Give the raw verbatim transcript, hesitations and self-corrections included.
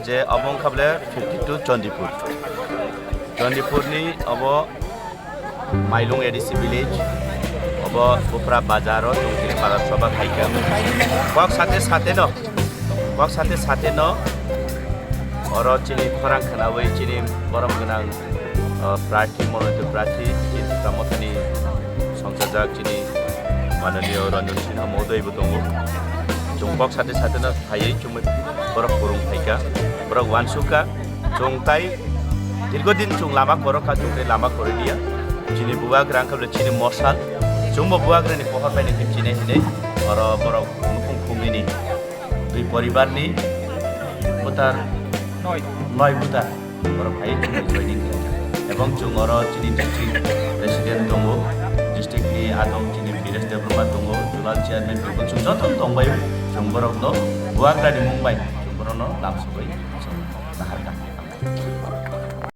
Je obo wngkha bole fifty two Chandipur. Chandipur ni obo Mailung A D C village, obo Bupra bazar o chwng tini bazar soba khaikha. Kok sate sate no, kok sate sate no, oro chini khorang khwnawi chini borom gwnang, uh, prarthi, mononito prarthi, chini Tipra Mothani songchajak chini mananiyo Ranjan Sinha mohodoy bo tongo. Chwng kok sate sate no phaiwi chwng borok kwrwng phaikha, borok uansukha, chwng tai dirghodin chwng lama kwrwkha, chwng tei lama kwrwi liya. Chini bubagra wngkha bole chini morsal, chwngbo bubagrani pohor bai nai khe chinai hinwi oro borok nukhung khumnini dui poribarni butar noi butar borok phai chwng joining khlai. Ebong chwng oro chini district president tongo, district ni adong chini Biresh Debbarma tongo, zonal chairman tongo, chwng joto tongbai chwng borokno bubagrani mung bai chwng borokno lam sogwi chwng naharkha.